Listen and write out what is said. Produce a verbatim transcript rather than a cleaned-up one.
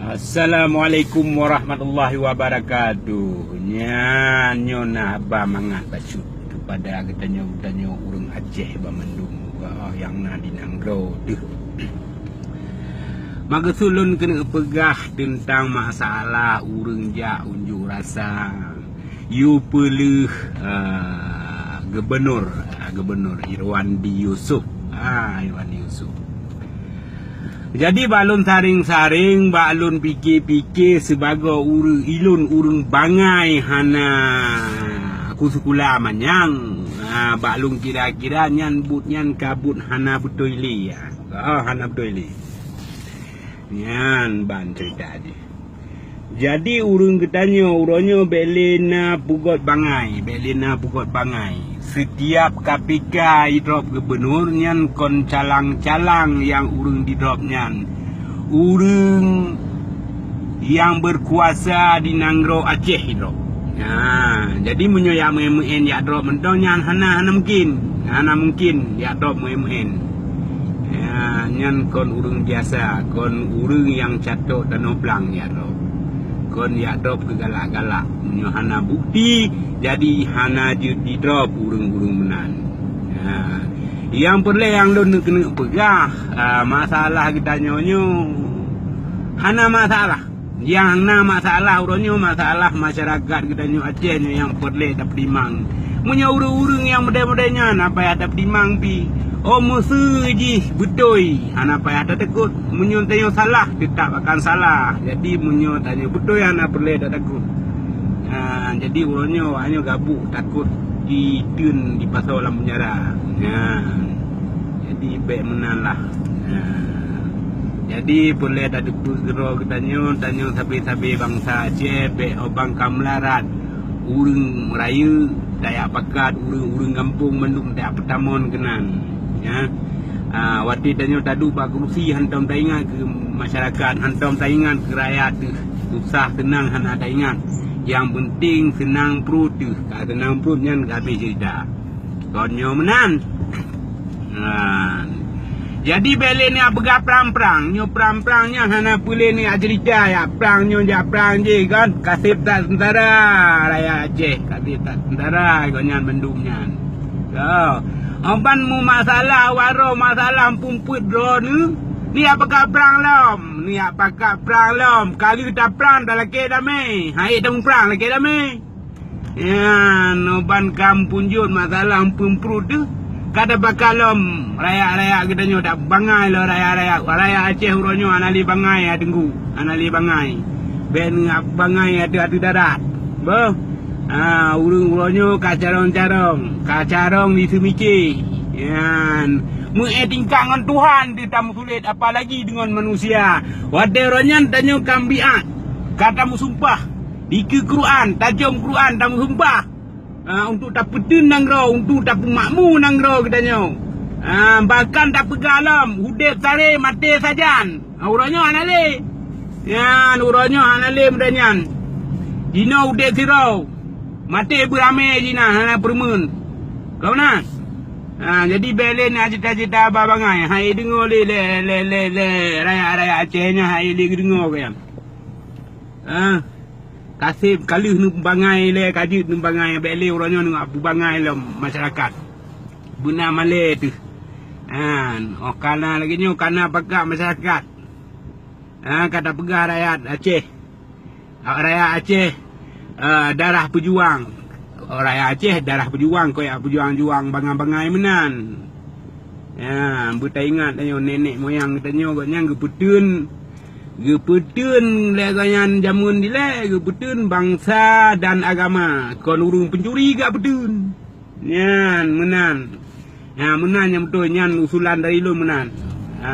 Assalamualaikum warahmatullahi wabarakatuh. Nyan nyoe na haba mangat bacut kepada geutanyoe-geutanyoe ureuëng Aceh banmandum, ah, nyang na di nanggroe teuh. Maka ulôn keuneuk peugah teuntang masalah ureuëng jak unjuk rasa. Yue peuleueh, ah, gubernur, ah, gubernur Irwandi Yusuf. Ah, Irwandi Yusuf. Jadi, bak lôn saréng-saréng, bak lôn pike-pike, sibagoe ureuëng, ilôn ureuëng bangai hana kusekula manyang. Ah, bak lôn kira-kira nyan buet nyan ka buet hana beutôi lé, ya. Ah, hana beutôi lé. Nyan ban ceurita jih. Jadi, ureuëng geutanyoe uroe nyoe bék lé na peugöt bangai, bék lé na peugöt bangai. Sitiap K P K idrop gubernur nyan kon calang-calang nyang ureuëng didrop nyan, ureuëng nyang berkuasa di nanggroe Aceh idrop. Nah, jadi meunyoe jak meu'en-meu'en jak drop mantong nyan hana, hana mungkin. Hana mungkin jak drop meu'en-meu'en. Ya, nyan kon ureuëng biasa, kon ureuëng nyang catok tanoh blang jak drop. Kon jak drop keu galak-galak. Meunyoe hana bukti, jadi hana jeuet jidrop ureuëng-ureuëng meunan. Ya. Nyang peureulée nyang lôn keuneuk peugah, ah, masalah geutanyoe nyoe hana masalah. Nyang na masalah uroe nyoe, masalah masyarakat geutanyoe Aceh nyoe nyang peureulée tapeutimang. Meunyoe ureuëng-ureuëng nyang model-model nyan, hana payah tapeutimang pih. Oh, meuseu jih beutôi, hana payah tatakot. Meunyoe tanyoe salah, teutap akan salah. Jadi, meunyoe tanyoe beutôi, hana peureulée tatakot. Ha, jadi, uroe nyoe, awak nyoe gabuk takot diteun dipasoe lam peunjara. Ha. Jadi, bék meunan lah. Ha. Jadi, peureulée tateupeue keudroe geutanyoe, tanyoe sabe-sabe bansa Aceh, bék 'oh bang ka meularat. Ureuëng rayeuk tajak pakat, ureuëng-ureuëng gampông mandum tajak peutamong keunan. Ya. Ah, watée tanyoe taduek bak keurusi, hántom taingat keu masyarakat, hántom taingat keu rakyat teuh. Susah seunang hana taingat. Nyang peunteng seunang pruet teuh. Ka seunang pruet nyan ka habéh ceurita. Kon nyoe meunan. Nah. Jadi, bék lé neupeugah prang-prang. Nyoe prang-prang nyan hana peue lé neuceurita, ya. Prang nyoe jak prang jih, kan. Ka seb that seungsara rakyat Aceh. Ka seb that seungsara gobnyan mandum nyan. Yo. Oban meumasalah waroe, masalah peuet-peuet droeneuh, neujak pakat prang lom, neujak pakat prang lom. Ka lheueh taprang talakée damé. Hai, tamuprang lakée damé. Nyan, oban ka meupeujeuet masalah peuet-peuet teuh, ka tapakat lom rakyat-rakyat geutanyoe, tabangai lom rakyat-rakyat. Rakyat Aceh uroe nyoe hana lé bangai, ya, Teungku. Hana lé bangai. Bék neubangai ateueh-ateueh darat. Beuh. Ha, ureuëng uroe nyoe ka carông-carông, ka carông di seumiké. Nyan, meu'en tingkat ngon Tuhan teuh tameusulet, apalagi deungon manusia. Watée uroe nyan tanyoe ka meubiat, ka tameusumpah. Dikeue Quran, tajom Quran, tameusumpah. Ah, untuk tapeuteun nanggroe, untuk tapeumakmu nanggroe geutanyoe. Ah, bahkan tapeugah lom, udeb saré maté sajan. Ah, uroe nyoe hana lé. Nyan, uroe nyoe hana lé muda nyan. Jinoe udeb sidroe. Maté beuramé jih na, hana peureumeun. Kon na? Ah, jadi bék lé na cita-cita ba bangai. Hai deungoe lé, lé, lé, lé, lé rakyat-rakyat Aceh nyan, hai lé geudeungoe keu nyan. Ah. Ka seb ka lheueh neubangai lé, ka jeuet neubangai, bék lé uroe nyoe neujak peubangai lom masyarakat. Beuna malée teuh. Nyan, 'oh ka na lagée nyoe, ka na pakat masyarakat. Ha, ka tapeugah rakyat Aceh. Rakyat Aceh, eh, darah peujuang. Rakyat Aceh darah peujuang, keu jak peujuang-juang bangai-bangai meunan. Ya, beutaingat tanyoe nenek moyang geutanyoe gobnyan geupeuteun, geupeuteun lé gobnyan jameun dilée, geupeuteun bansa dan agama. Kon ureuëng pencuri geupeuteun. Nyan meunan. Ha, meunan nyang beutôi, nyan usulan dari lôn meunan. Ha.